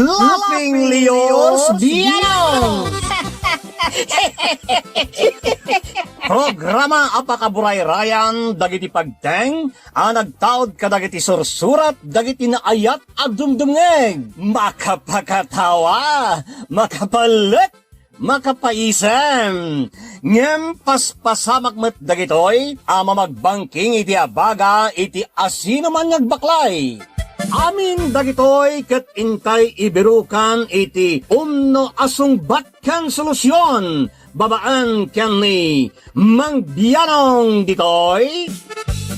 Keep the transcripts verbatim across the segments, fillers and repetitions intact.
Laughing Leos Bianong! Programa a pakaburayrayan dagiti pagteng a nagtaud kadagiti sursurat dagiti naayat a dumdumngeg. Makapakatawa, makapalek, makapaisem. Ngem paspasamak met dagitoy a mamagbangking iti abaga iti asinoman nga agbaklay. Amin dagitoy ket intay ibirukan iti umno a sungbat ken solusion babaen ken ni Mang Bianong ditoy,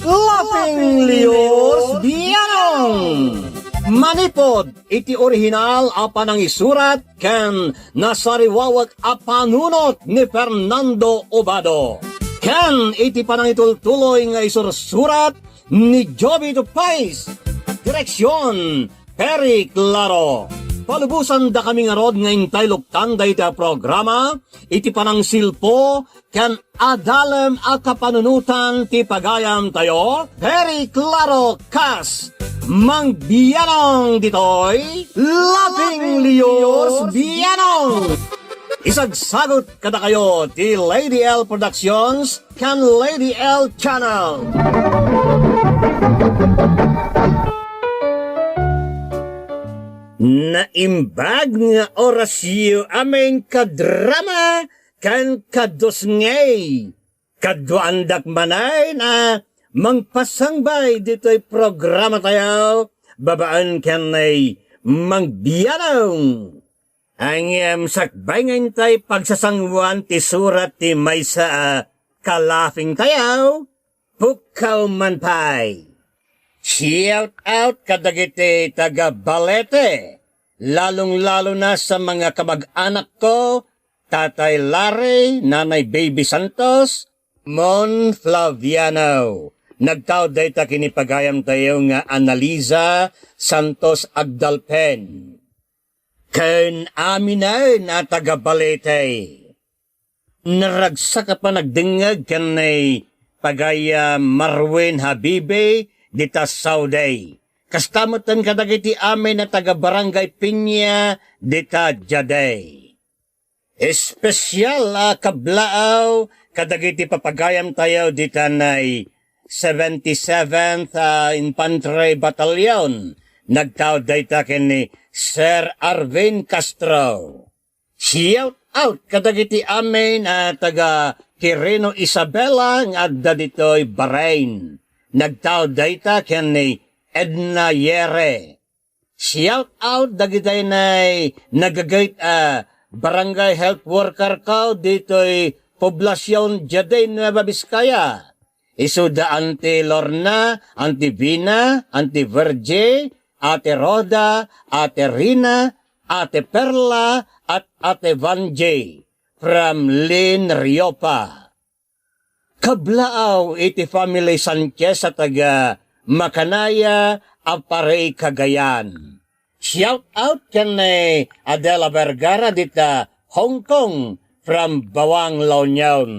Laughing Leos Bianong. Manipud iti orihinal a panangisurat ken nasariwawek a panunot ni Fernando Obado, ken iti panangitultuloy nga isursurat ni Joby Tupais. Direksion, Perry Claro. Palubosan dakami ngarud nga intay luktan dayta a programa iti panangsilpo ken adalem a kapanunotan ti pagayamtayo, Perry Claro kas Mang Bianong ditoy, Laughing Leos Bianong. Isagsagut kadakayo ti Lady L Productions ken Lady L Channel. Naimbag nga orasyo amin kadrama ken kadusngey. Kaduaandak manen a mangpasangbay ditoy programatayo babaen ken ni Mang Bianong. Ngem sakbay nga intay pagsasanguan ti surat ti maysa a ka-laughingtayo, pukkaw man pay. Shout out kadagiti taga Balete, lalong-lalo na sa mga kamag-anakko, Tatay Larry, Nanay Baby Santos, Mon Flaviano. Nagtaud dayta ken ni pagayamtayo nga Annalisa Santos Agdalpen. Ken aminen a taga Balete. Naragsak a panagdengngeg ken ni pagayam Marwin Habibi dita Saudi. Kasta metten kadagiti amin a taga Barangay Piña dita Jade. Espesial a kablaaw kadagiti papagayamtayo dita nay seventy-seventh, ah, Infantry Battalion. Nagtaud dayta ken ni Sir Arvin Castro. Shout out kadagiti amin a taga Quirino Isabela nga adda ditoy Bahrain. Nagtaud dayta ken ni Edna Yere. Shout out dagiti nay nagagayt a barangay health worker ko ditoy Poblacion Jade, Nueva Vizcaya. Isu da Auntie Lorna, Auntie Vina, Auntie Virgie, Ate Rhoda, Ate Rina, Ate Perla, at Ate Vangie from Lynn Riopa. Kablaaw iti family Sanchez a taga Makanaya a Pare, Cagayan. Shout out ken ni Adela Vergara dita Hong Kong from Bawang, La Union.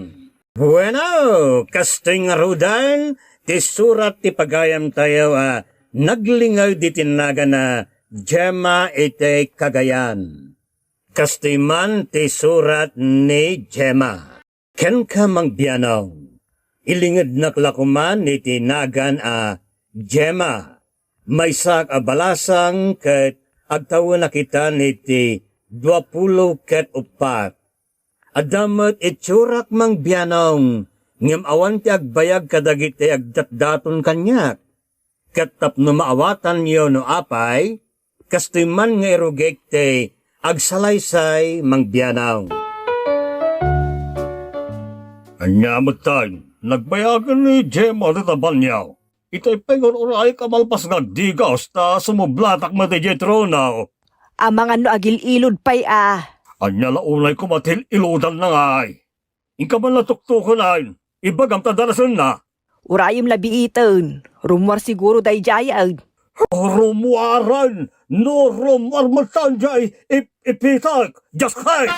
Bueno, kastoy ngaruden ti surat ti pagayamtayo a naglinged iti nagan a Gemma iti Cagayan. Kastoy man ti surat ni Gemma. Kenka, Mang Bianong, ilingednak la koman iti nagan a Gemma. Maysak a balasang ket agtawenak itan iti duapulo ket uppat. Adda met itsurak, Mang Bianong, ngem awan ti agbayag kadagiti agdatdaton kaniak. Ket tapno maawatanyo no apay, kastoy man nga irugik ti agsalaysay, Mang Bianong. Ania metten, nagbayagen ni Gemma dita banio. Itay pay nga ur-urayek a malpas nga agdigaus ta sumublatak met idiay trono. Amangan no agil-ilod pay a. Ania la unay koma ti il-ilodanna ngay? Inka man la tuktoken, ibagam ta darasenna. Urayem la biiten, rummuar siguro daydiayen. Rummuaren, no rummuar metten diay ip-, ipitek, Dios kay!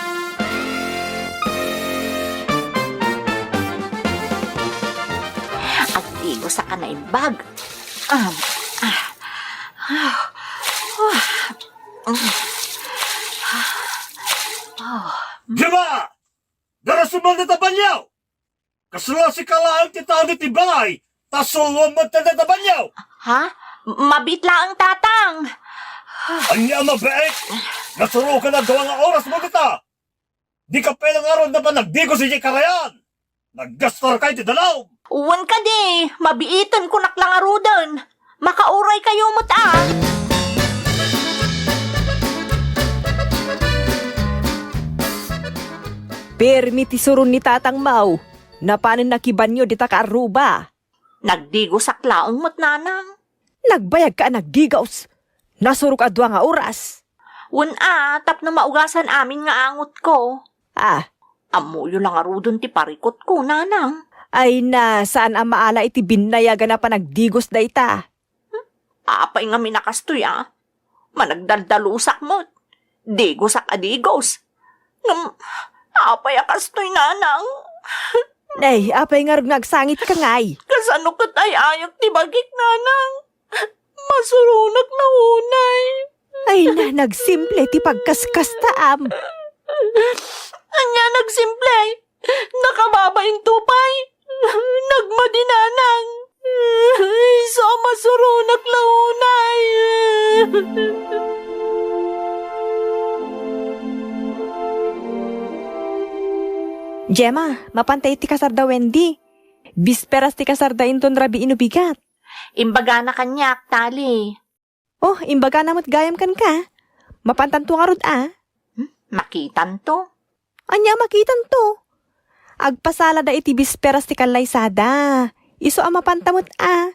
Agdigosak a naimbag. Ah, ah, ah, ah. Mm. Gemma! Darasem man dita banio! Kasla sika laeng ti tao ditoy balay, ta suloam met dita banio! Ha? Mabiit laeng, Tatang! Ania a mabiit? Nasurokan a dua nga oras mo dita! Dika pay la ngarud a panagdigos idiay karayan! Naggastarka iti danum! Wen kadi, mabiiten kunak la ngaruden. Makauraykayo met a. Permi ti suron ni Tatang Mau. Napanen nakibanio dita kaarruba. Nagdigosak laeng met, Nanang. Nagbayagka a nagdigos. Nasurok a dua nga oras. Wen a, tapno maugasan amin nga angotko. Ah. Ammoyo la ngaruden ti parikutko, Nanang. Ay na, saan a maala iti binnayagan a panagdigos dayta. Apay ngamin a kastoy a? Managdaldalusak met. Digosak a digos. Ngem, apay a kastoy, Nanang? Nay, apay ngarud nga agsangitka ngay? Kasano ket ay-ayek ti bagik, Nanang? Masuronak la unay. Ay na, nagsimple ti pagkaskastaam. Ania nagsimple? Nakababainto pay. Nagmadi, Nanang. Isu a masuronak la unay. Gemma, mapanta ti kasarda Wendy. Bisperas ti kasarda inton rabii no bigat. Imbagana kaniak, Tali. Oh, imbagana met gayam kenka. Mapantanto ngarud a? Hmm? Makitanto? Ania a makitanto? Agpasalada iti bisperas ti kallaysada. Isu a mapanta met a.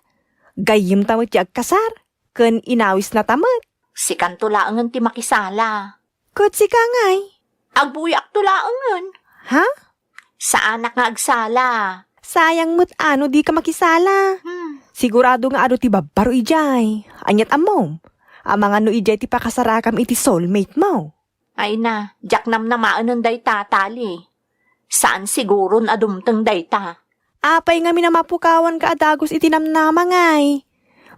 Gayyemta met ti agkasar, ken inawisnata met. Sikanto laengen ti makisala. Ket sika ngay? Agbuyakto laengen. Ha? Saanak nga agsala. Sayang met a no dika makisala. Hmm. Sigurado nga adu ti babbaro idiay. Aniat ammom? Amangan no idiay ti pakasarakam iti soulmate mo. Ay na, diak namnamaen dayta, Tali. Saan siguron a dumteng dayta. Apay ngamin a mapukawanka a dagus iti namnama ngay?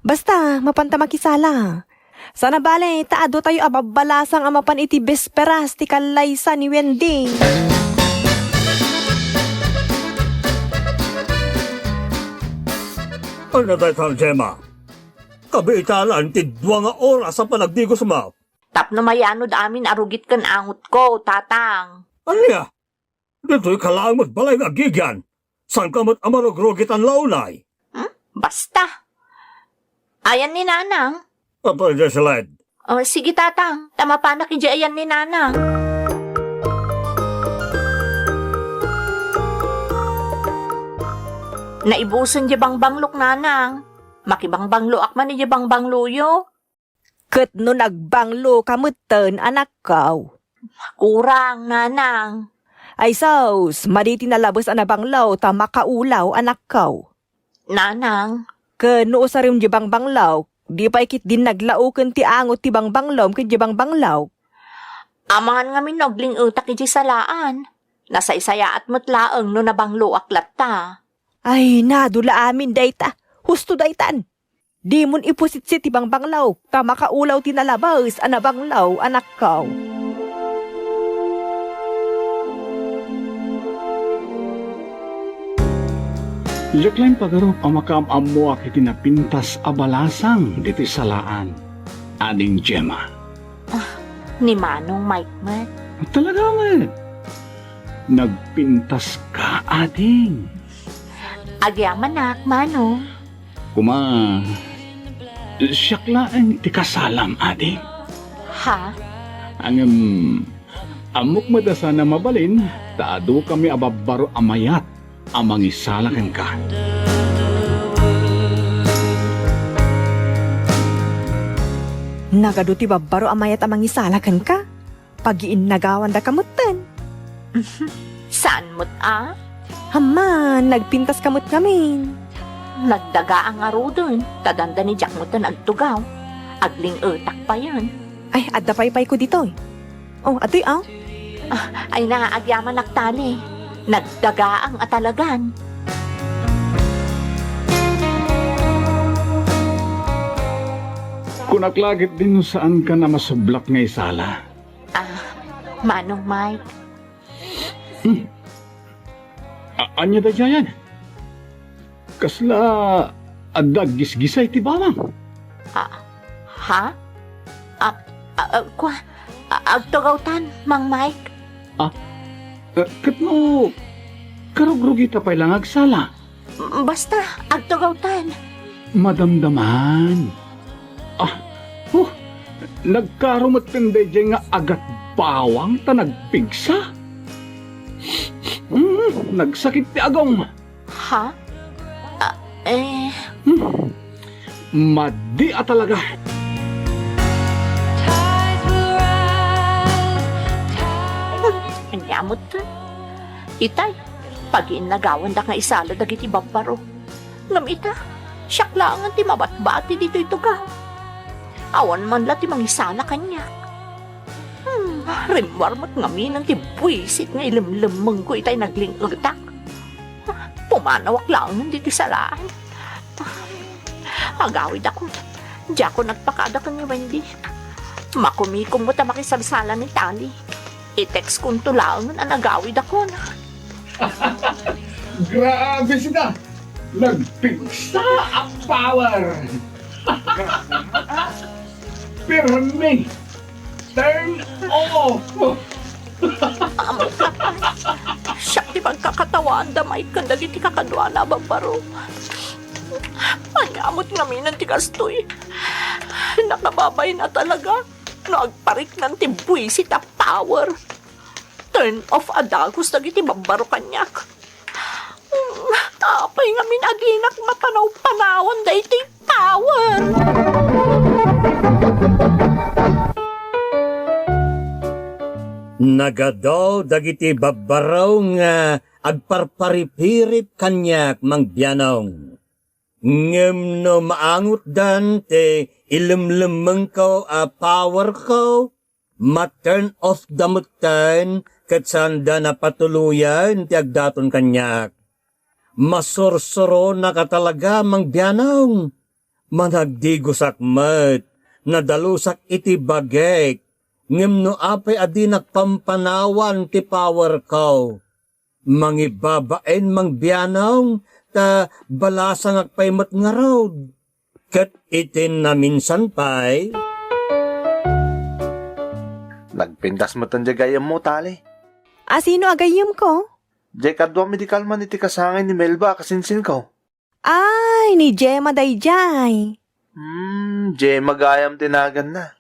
Basta, mapanta makisala. Sana bale, ta adu tayo a babbalasang a mapan iti bisperas ti kallaysa ni Wendy. Ania daytan, Gemma? Kabiitalan ti dua nga oras a panagdigosmo. Tapno mayanod amin a rugit ken angotko, Tatang. Ania? Ditoy ka laeng met balay nga agigian. Saanka met a marugrugitan la unay? Hmm? Basta. Ayan ni Nanang. Apo, Jocelyn. Oh, sige, Tatang. Ta mapanak idiay ayan ni Nanang. Naibusen di bangbanglok, Nanang. Makibangbangloak man idiay bangbangloyo. Ket no nagbangloka metten, anakko? Kurang, Nanang. Ay sus, madi ti nalabes a nabanglo ta makaulaw, anakko. Nanang. Ken no usarem di bangbanglo, di pay ketdin naglaoken ti angot ti bangbanglom ken di bangbanglo. Amangan ngamin no agling-etak idiay salaan. Nasaysayaat met laeng no nabangloak latta. Ay, nadula amin dayta. Husto daytan. Dimon ipusitsit ti bangbanglo, ta makaulaw ti nalabes a nabanglo, anakko. Diak laeng pagarup a makaam-ammoak iti napintas a balasang ditoy salaan, Ading Gemma. Ah, ni Manong Mike met. Talaga met. Nagpintas ka, ading. Agyamanak, Manong. Kuma, siak laeng ti kasalam, ading. Ha? Ngem, ammok met a saan a mabalin, ta adu kami a babbaro a mayat a mangisala kenka. Nagadu ti babbaro a mayat a mangisala kenka? Pagiinnagawandaka metten. Saan met a? Amman, nagpintaska met ngamin. Nagdaga a ngaruden, ta dandani diak metten agtugaw. Agling-etak payen. Ay, adda paypayko ditoy. Oh, atoy, ah. Ah, ay na, agyamanak tali. Nagdagaang a talagan. Kunak la ketdin no saankan a masublak nga isala. Ah, Manong Mike, Hmm. A-, ania daydiayen? Kasla adda aggisgisay ti bawang? Ah, ha? Ah, ah, ah, kua-, ah, agtugawtan, Mang Mike. Ah, eh, ket no karugrugita pay la nga agsala? Basta, agtugawtan. Madamdaman. Ah, huh, nagkaro met ken daydiay nga agatbawang ta nagpigsa. Mm, nagsakit ti agong. Ha? Ah, eh. Hmm. Madi a talaga. Ania met? Itay, pagiinnagawandak nga isala dagiti babbaro. Ngem ita, siak laengen ti mabatbati ditoy tugaw. Awan man la ti mangisala kaniak. Hmm, rimmuar met ngamin ti buisit nga ilemlemmengko itay nagling-etak. Pumanawak laengen ditoy salaan. Agawidakon. Diakon agpakada ken ni Wendy. Makumikom met a makisabsala ni Tali. I-textkonto laengen a nagawidakon. Grabe sida! Nagpigsa a power! Pirmi! Turn off! Amo ka pay. Siak ti pagkakatawaanda, Mike, ken dagiti kakaduana a babbaro. Ania met ngamin ti kastoy? Nakababain a talaga no agpariknan ti buisit a power. Turn off a dagus dagiti babbaro kaniak. Hmm, apay ngamin a dinak mapanaw-panawan daytoy power? Nagadu dagiti babbaro nga agparparipirip kaniak, Mang Bianong. Ngem no maangotdan ti ilemlemmengko a powerko, ma-turn off da metten ket saanda a patuloyen ti agdaton kaniak. Masursuronak a talaga, Mang Bianong. Managdigosak met, nadalusak iti bagek, ngem no apay a dinak pampanawan ti powerko. Mangibabain, Mang Bianong, ta balasangak pay met ngarud. Ket iti naminsan pay, nagpintas metten diay gayyemmo, Tali. A sino a gayyemko? Diay kaduam idi kalman iti kasangay ni Melba a kasinsinko. Ay, ni Gemma daydiay. Hmm, Gemma gayam ti naganna.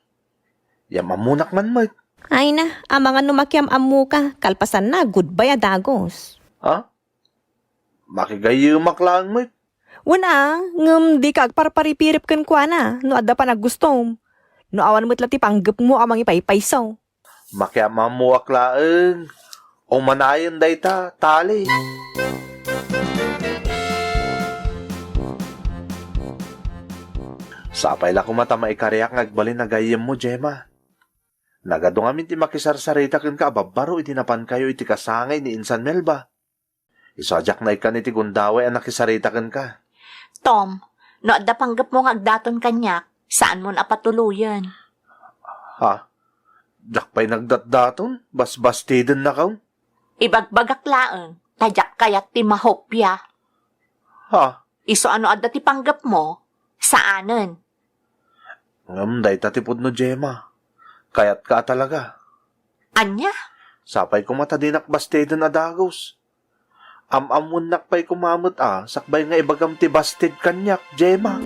Yam-ammonak man met. Ay na, amangan no makiam-ammoka, kalpasanna, goodbye a dagus. Ha? Makigayyemak laeng met. Wen a, ngem dika agparparipirip kenkuana no adda panaggustom. No awan met la ti panggepmo a mangipaypayso. Makiam-ammoak laeng. Umanayen dayta, Tali. Sapay la koma ta maikariak nga agbalin a gayyemmo, Gemma. Nagadu ngamin ti makisarsarita kenka a babbaro idi napankayo iti kasangay ni Insan Melba. Isu a diak naikkan iti gundaway a nakisarita kenka. Tom, no adda panggepmo nga agdaton kaniak, saanmon a patuloyen. Ha? Diak pay nagdatdaton? Basbastidennakon? Ibagbagak laeng, ta diak kayat ti mahopia. Ha? Isu a no adda ti panggepmo, saanen. Ngem dayta ti pudno, Gemma. Kayatka a talaga. Ania? Sapay koma ta dinak bastiden a dagus. Am-ammoennak pay koma met a sakbay nga ibagam ti basted kaniak, Gemma.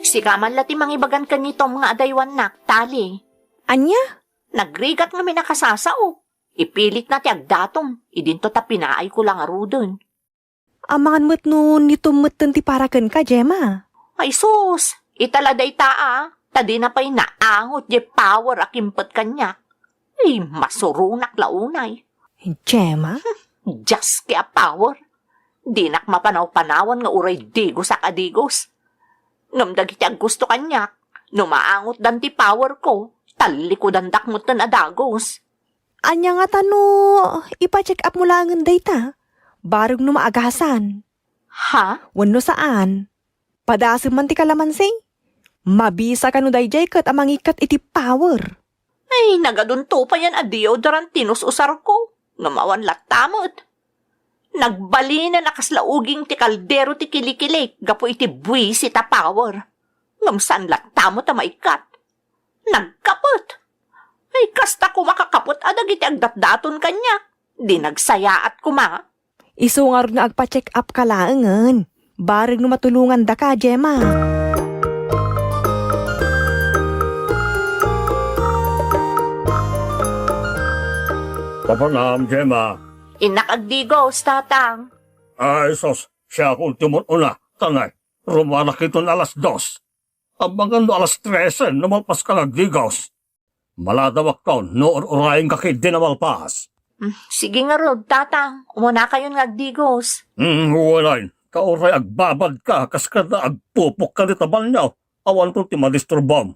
Sika man la ti mangibagan ken ni Tom nga adaywannak, Tali. Ania? Nagrigat ngamin a kasasao. Ipilitna ti agdaton, idinto ta pinaayko la ngaruden. Amangan met no ni Tom metten ti para kenka, Gemma. Ay sus, ita la dayta a, ta dina pay naangot diay power a kimpet kaniak. Ay, masuronak la unay. Gemma? Diaske a power. Dinak mapanaw-panawan nga uray digosak a digos. Ngem dagiti aggusto kaniak, no maangotdan ti powerko, tallikudandak metten a dagus. Ania ngata no ipa-check up mo laengen dayta? Bareng no maagasan. Ha? Wenno saan? Padasem man ti kalamansi? Mabisa kano daydiay ket a mangikkat iti power. Ay, nagadunto payen a deodorant ti inus-usarko, ngem awan latta met. Nagbalinen a kasla uging ti kaldero ti kilikilik gapu iti buisit a power. Ngem saan latta met a maikkat. Nagkapet. Ay, kasta koma kakapet a dagiti agdatdaton kaniak. Di nagsayaat koma. Isu ngarud nga agpa-check up ka laengen. Bareng no matulongandaka, Gemma. Papanam, Gemma. Innak agdigos, Tatang. Ay, sus, siak ti umuna. Tanay, rumanak iton alas dos. Abangan no alas trese no malpaska nga agdigos. Maladawakon no ur-urayenka ketdi a malpas. Mm, sige ngarud, Tatang. Umunakayon nga agdigos. Mm, wen, ta uray agbabadka kas kada agpupokka dita banio. Awanto ti madisturbam.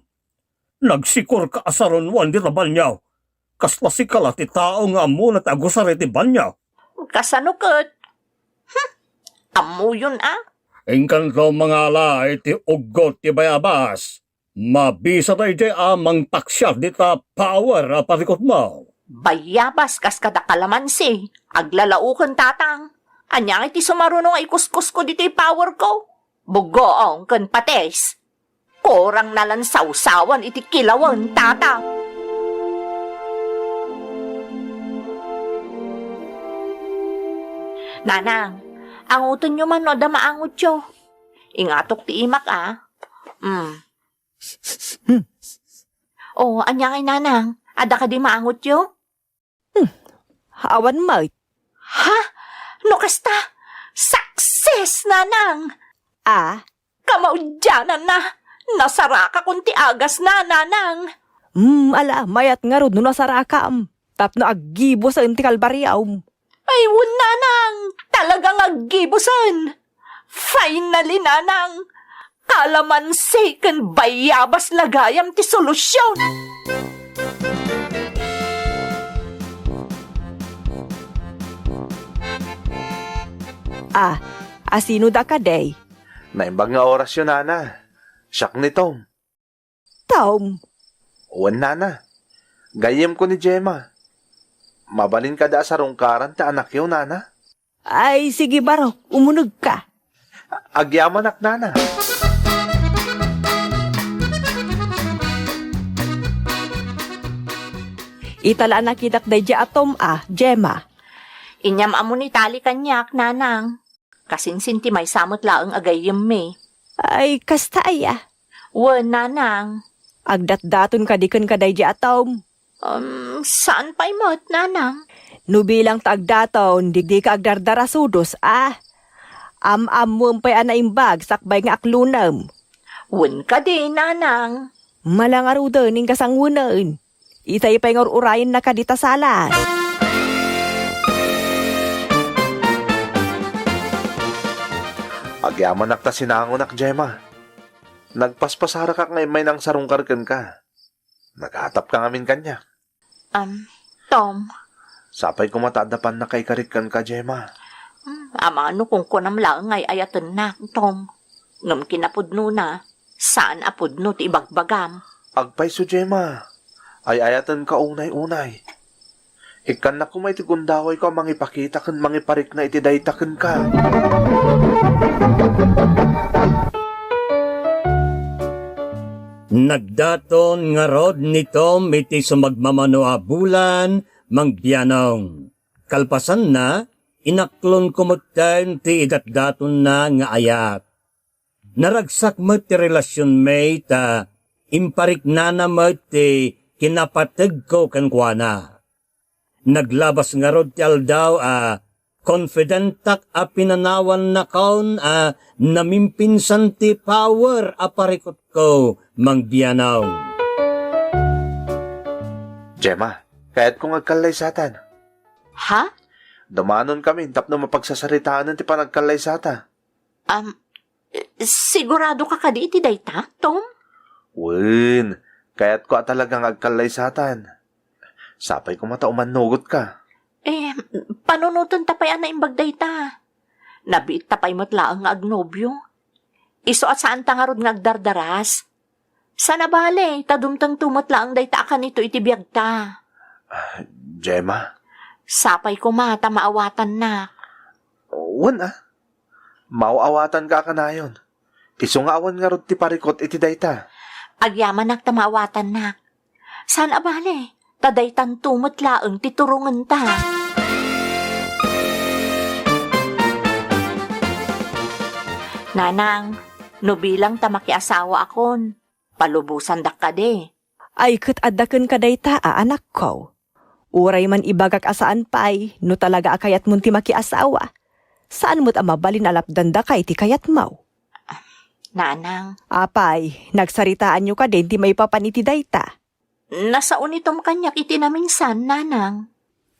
Nagsikorka a sarunuen dita banio. Kasla sika la ti tao nga ammona ti agusar iti banio. Kasano ket? Hmm, ammoyon a? Inkanto mangala iti uggot ti bayabas. Mabisa daydiay a mangtaksiar dita power a parikutmo. Bayabas kas kada kalamansi, aglalaoken, Tatang. Ania ngay ti sumaruno nga ikuskusko ditoy powerko? Bugoong ken patis. Kurang na lan sawsawan iti kilawen, Tatang. Nanang, angutenyo man no adda maangotyo. Ingatok ti imak, a. Mm. Hmm. O, ania ngay, Nanang? Adda kadi maangotyo? Hmm. Awan met. Ha? No kasta, success, Nanang! A? Kamaudiananna, nasarakakon ti agasna, Nanang! Hmm, ala, mayat ngarud no nasarakam. Tapno aggibusen ti kalbariam. Ay, wen, Nanang! Talagang aggibusen! Finally, Nanang! Kalamansi ken bayabas la gayam ti solusion! A, asino da kadi? Naimbag nga orasyo, Nana. Siak ni Tom. Tom. Wen, Nana. Gayyemko ni Gemma. Mabalin kadi a sarungkaran ti anakyo, Nana? Ay, sige, barok, umunegka. Agyamanak, Nana. Ita la a nakitak daydiay a Tom a, Gemma. Inyam-am ni tali kaniak, Nanang. Kasinsin ti maysa met laeng a gayyemmi. Ay, kasta aya? Wen, Nanang. Agdatdaton kadi kenka daydiay a Tom? Um, saan pay met, Nanang? No bilang ta agdaton, di, dika agdardarasudos, a? Am-ammoem pay a naimbag sakbay nga aklonem. Wen kadi, Nanang. Mala ngaruden, inka sangwenen. Itay pay nga ur-urayennaka dita salas. Agyamanak ta sinangonak, Gemma. Nagpaspasarakak nga immay nangsarungkar kenka. Nagatapka ngamin kaniak. Am, Tom. Sapay koma ta adda pannakaikarik kenka, Gemma. Hmm, amano kunkunam laeng nga ay-ayatennak, Tom. Ngem kinapudnona, saan a pudno ti ibagbagam. Agpayso, Gemma. Ay-ayatenka unay-unay. Ikkannak koma iti gundawayko a mangipakita ken mangiparikna iti dayta kenka. Nagdaton ngarud ni Tom iti sumagmamano a bulan, Mang Bianong. Kalpasanna, inaklonko metten ti idatdatonna nga ayat. Naragsak met ti relasionmi ta impariknana met ti kinapategko kenkuana. Naglabas ngarud ti aldaw a konfidentak a pinanawannakon a namimpinsan ti power a parikutko, Mang Bianong. Gemma, kayatko nga agkallaysatan. Ha? Dumanon kami tapno mapagsasaritaanen ti panagkallaysata. Am, sigurado ka kadi iti dayta, Tom? Wen, kayatko a talaga nga agkallaysatan. Sapay koma ta umannugot ka. Eh, panunoten ta pay a naimbag dayta. Nabiit ta pay met laeng nga agnobio. Isu a saan ta ngarud nga agdardaras. Saan a bale, ta dumtengto met laeng dayta a kanito iti biagta. Gemma? Sapay koma ta maawatannak. Wen a, maaw-awatanka a kanayon. Isu nga awan ngarud ti parikut iti dayta. Agyamanak ta maawatannak. Saan a bale, ta daytanto met laeng ti turongenta. Nanang, no bilang ta makiasawaakon, palubosandak kadi. Ay, ket adda kenka dayta a anakko. Uray man ibagak a saan pay, no talaga a kayatmon ti makiasawa. Saan met a mabalin a lapdandaka iti kayatmo. Nanang. Apay, nagsaritaanyo kadin ti maipapan iti dayta? Nasaunitom kaniak iti naminsan, Nanang.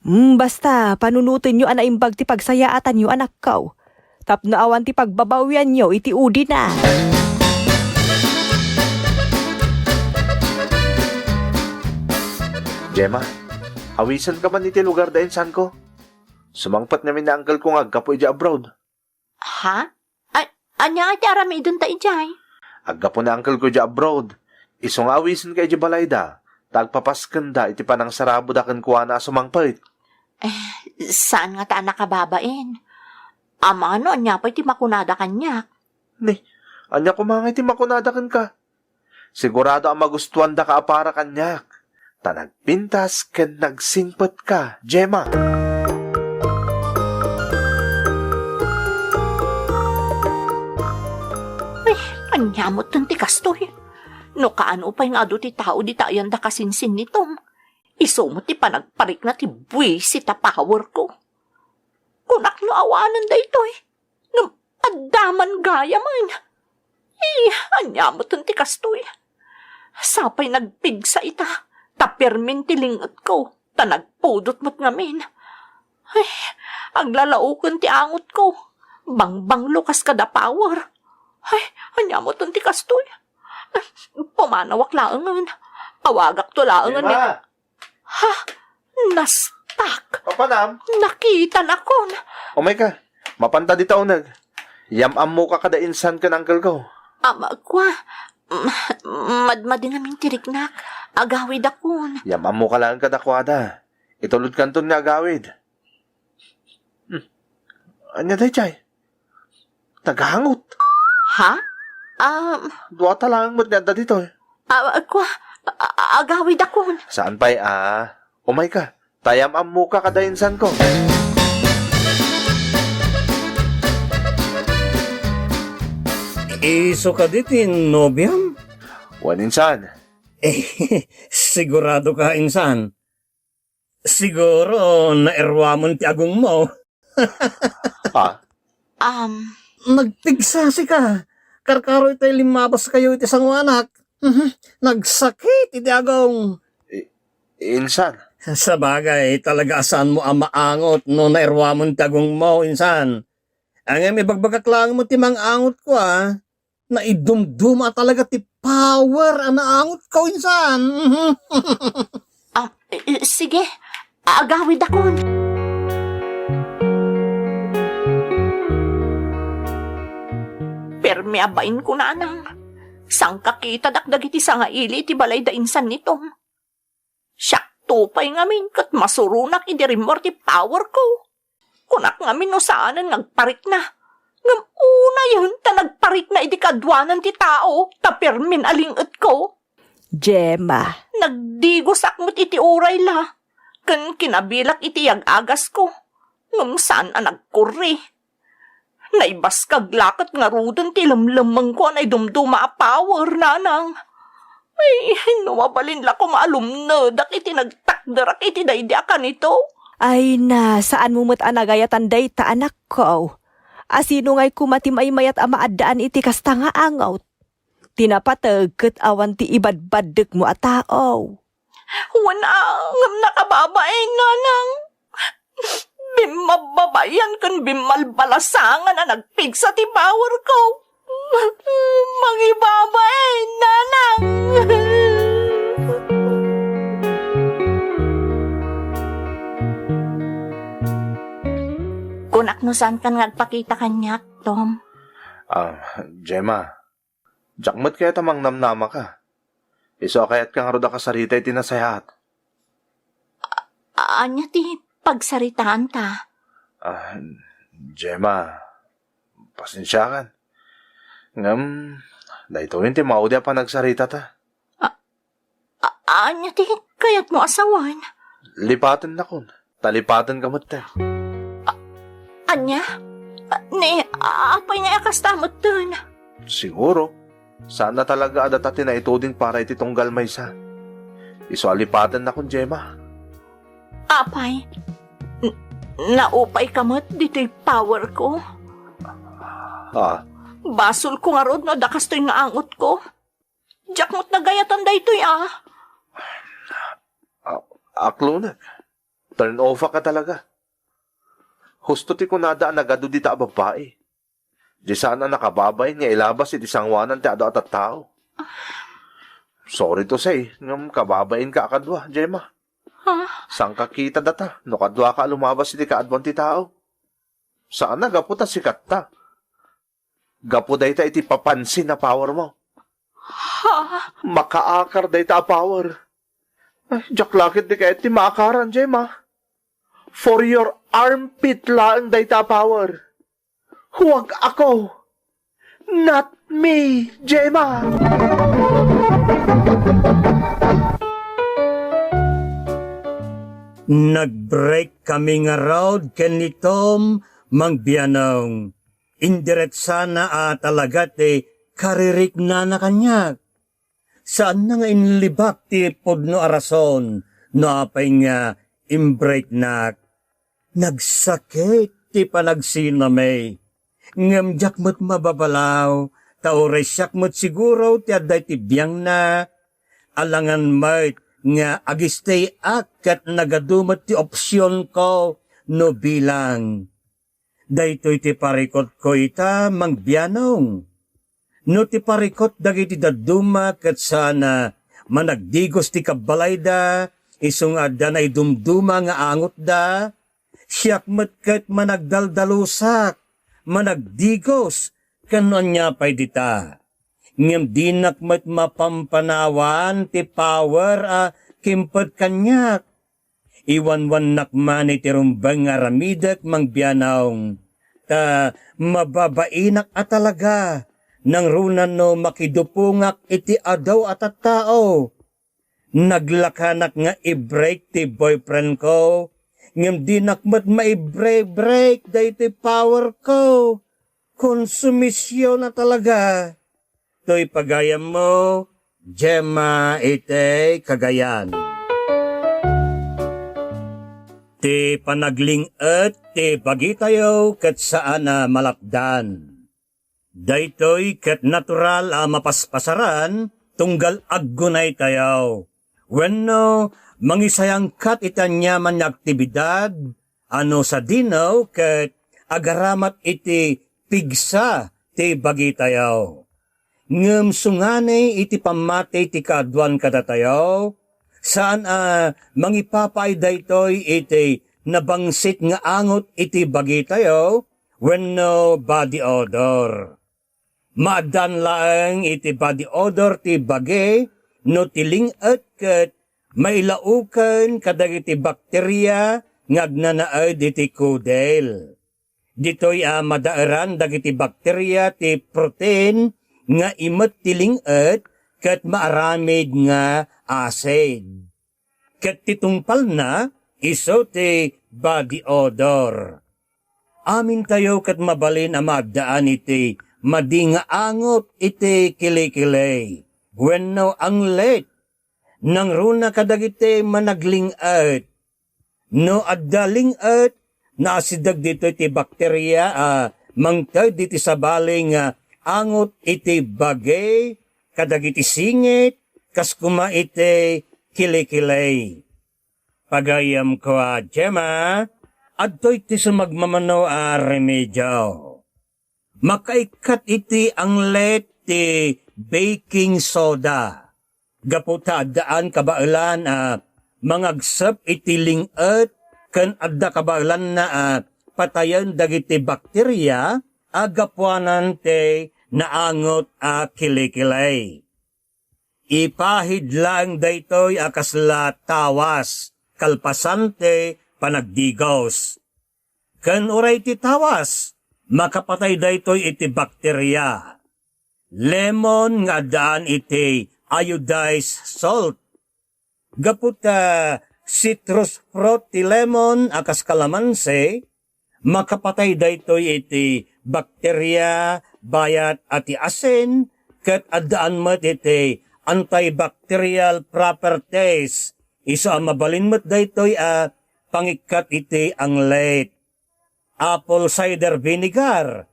Hmm, basta, panunotenyo a naimbag ti pagsayaatanyo, anakko. Tapno awan ti pagbabawianyo iti udina. Gemma, awisenka man iti lugar da insanko. Sumangpet ngamin ni uncle ko nga aggapu idiay abroad. Ha? A-, ania ti aramidenta idiay? Aggapu ni uncle ko idiay abroad. Isu nga awisenka idiay balayda, ta agpapaskenda iti panangsaraboda kenkuana a sumangpet. Eh, saan ngata a nakababain? Amano, ania pay ti makunada kaniak? Ni, ania koma ngay ti makunada kenka? Sigurado a magustuandaka a para kaniak, ta nagpintas ken nagsingpetka, Gemma. Ay, ania met ti kastoy? No kaano pay nga adu ti tao dita ayanda kasinsinnitom, isu met ti panagparikna ti buisit a powerko. Kunak no awanen daytoy. Ngem adda man gayamen. Ay, ania met ti kastoy? Sapay nagpigsa ita, ta permin ti ling-etko, ta nagpudot met ngamin. Ay, aglalaoken ti angotko. Bangbanglo kas kada power. Ay, ania met ti kastoy? Pumanawak laengen. Awagakto laengen ni Emma! Ha? Nastak! Papanam? Nakitanakon! Umayka. Mapanta dita uneg. Yam-ammoka kada insan ken uncle ko. Ama, kua, madmadi ngamin ti riknak. Agawidakon. Yam-ammoka laeng kadakuada. Itulodkanton nga agawid. Hmm. Ania daydiay? Nagangot. Ha? Um, Duata laeng met nga adda ditoy. Ah, kua, a-, a-, agawidakon. Saan pay a? Umayka, ta yam-ammoka kada insanko. Isu kadi ti nobiam? Wen, insan. Eh, sigurado ka, insan? Siguro, nairwamon ti agongmo. Ha? Um, Nagpigsasi ka. Karkaro itay limmabaskayo iti sangoanak. Mhm. Nagsakit iti agong. I-, insan. Sabagay, talaga a saanmo a maangot no nairwamon ti agongmo, insan. Ngem ibagbagak laeng met ti mang-angotko, a. Naidumduma talaga ti power a naangotko, insan. Ah, eh, sige. Agawidakon. Permi a bain ko, nanang. Sangkakitadak dagiti sangaili iti balay da insan ni Tom. Siakto pay ngamin ket masuronak idi rimmuar ti powerko. Kunak ngamin no saanen nga agparikna. Ngem unayen ta nagparikna idi kaduanan ti tao ta permin a ling-etko. Gemma. Nagdigosak met iti uray la, ken kinabilak iti yag-agasko. Ngem saan a nagkurri. Naibaskag la ket ngaruden ti lemlemmengko a naidumduma a power, nanang. Ay, no mabalin la koma a lumnedak iti nagtakderak iti daydi a kanito. Ay na, saanmo met a nagayatan dayta, anakko. A sino ngay koma ti maymayat a maaddaan iti kasta nga angot? Ti napateg ket awan ti ibadbaddekmo a tao. Wen a, ngem nakababain, nanang. Bimmabbabayan ken bimmalbalasangan a nagpigsa ti powerko. Mangibabain, nanang. Kunak no saankan nga agpakita kaniak, Tom. Ah, Gemma, diak met kayat a mangnamnamaka. Isu a kayatka ngarud a kasarita iti nasayaat. A-, ania ti pagsaritaanta? Ah, Gemma, pasensiakan. Ngem, daytoyen ti maudi a panagsaritata. A-, ania ti kayatmo a sawen? Lipatennakon. Ta lipatenka metten. A-, ania? A-, ni, apay nga kasta metten? Siguro, saan a talaga a data ti naituding para iti tunggal maysa. Isu a lipatennakon, Gemma. Apay, n-, naupayka met ditoy power ko? Ah. Basol ko ngarud no adda kastoy nga angot ko. Diak met nagayatan daytoy, ah. Ah, aklonek. Turn off ka talaga. Husto ti kunada a nagadu dita a babbai. Di saan a nakababain nga ilabas iti sangoanan ti adu a tattao. Sorry to say, ngem kababainka a kadua, Gemma. Ha? Saan ka kita data no kaduaka a lumabas iti kaaduan ti tao? Saan a gapu ta sikatta. Gapu dayta iti papansin a power mo. Ha? Makaakar dayta a power. Ay, diak la ket di kayat ti maakaran, Gemma. For your armpit laeng dayta a power. Huwag ako. Not me, Gemma. Nag-break kami ngarud ken ni Tom, Mang Bianong. Indiretsana a talaga ti kaririknana kaniak. Saanna nga inlibak ti pudno a rason no apay nga imbreaknak. Nagsakit ti panagsinami. Ngem diak met mababalaw, ta uray siak met siguro ti adda iti biangna. Alangan met nga agisteak ket nagadu met ti opsionko no bilang. Daytoy ti parikutko ita, Mang Bianong. No ti parikut dagiti dadduma ket saan a managdigos ti kabbalayda, isu nga adda naidumduma nga angotda, siak met ket managdaldalusak, managdigos, ken no ania pay dita. Ngem dinak met mapampanawan ti power a kimped kaniak. Iwanwannak man iti rumbeng nga aramidek, Mang Bianong, ta mababainak a talaga, nangruna no makidupongak iti adu a tattao. Naglakanak nga i-break ti boyfriend ko, ngem dinak met maibreak-break daytoy power ko. Konsumision a talaga. Toy pagayammo, Gemma iti Cagayan. Ti panagling-et ti bagitayo ket saan a malapdan. Daytoy ket natural a mapaspasaran tunggal aggunaytayo. Wenno, mangisayangkat iti aniaman nga aktibidad, a no sadino ket agaramat iti pigsa ti bagitayo. Ngem sungani iti pammati ti kaaduan kadatayo, saan a mangipapaay daytoy iti nabangsit nga angot iti bagitayo wenno body odor. Maaddaan laeng iti body odor ti bagi no ti ling-et ket mailauken kadagiti bakteria nga agnanaed iti kudel. Ditoy a madaeran dagiti bakteria ti protein nga imet ti ling-et ket maaramid nga acid. Ket ti tungpalna, isu ti body odor. Amintayo ket mabalin a maaddaan iti madi nga angot iti kilikili wenno anglet. Nangruna kadagiti managling-et. No adda ling-et, naasideg ditoy ti bakteria a mangted iti sabali nga angot iti bagi kadagiti singit, kas koma iti kilikili. Pagayamko a Gemma, adtoy ti sumagmamano a remedio. Makaikkat iti anglet ti baking soda. Gapu ta addaan kabaelan a mangagsep iti ling-et ken adda kabaelanna a patayen dagiti bakteria a gapuanan ti naangot a kilikili. Ipahid laeng daytoy a kasla tawas, kalpasan ti panagdigos. Ken uray ti tawas, makapatay daytoy iti bakteria. Lemon nga addaan iti iodized salt. Gapu ta citrus fruit ti lemon a kas kalamansi, makapatay daytoy iti bakteria bayat a ti asin, ket addaan met iti antibacterial properties. Isu a mabalin met daytoy a pangikkat iti anglet. Apple cider vinegar,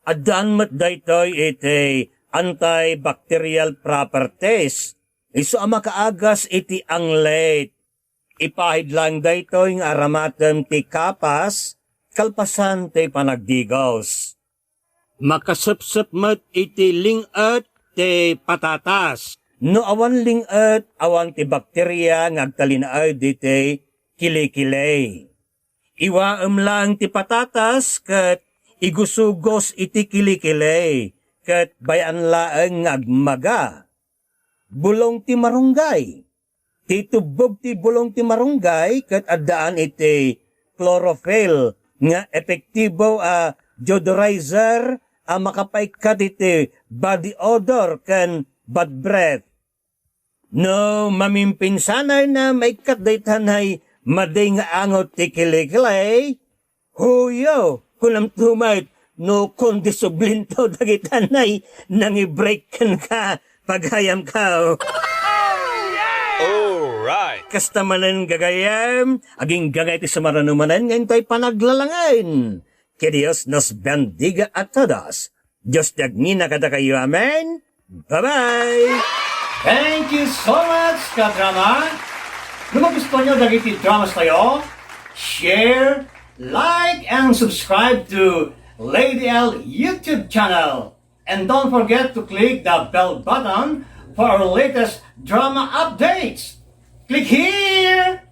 addaan met daytoy iti antibacterial properties. Isu a makaagas iti anglet. Ipahid laeng daytoy nga aramatem ti kapas, kalpasan ti panagdigos. Makasepsep met iti ling-et ti patatas. No awan ling-et, awan ti bakteria nga agtalinaed iti kilikili. Iwaem laeng ti patatas ket igusugos iti kilikili, ket bay-an laeng nga agmaga. Bulong ti marunggay. Ti tubbog ti bulong ti marunggay ket addaan iti chlorophyll nga epektibo a deodorizer a makapaikkat iti body odor ken bad breath. No mamimpinsanay na maikkat daytanay madi nga angot ti kilikili, huyo, kunamto met no kondisublinto dagitanay nangi-break kenka, pagayamko. Alright. Kasta manen gagayam, agingga nga iti sumarano manen nga intay panaglalangen. Que Dios nos bendiga a todos. Dios ti agngina kadakayo. Amen. Bye-bye! Thank you so much, kadrama! No magustuhan nyo dagiti dramas tayo, share, like, and subscribe to Lady L YouTube channel. And don't forget to click the bell button for our latest drama updates. Click here!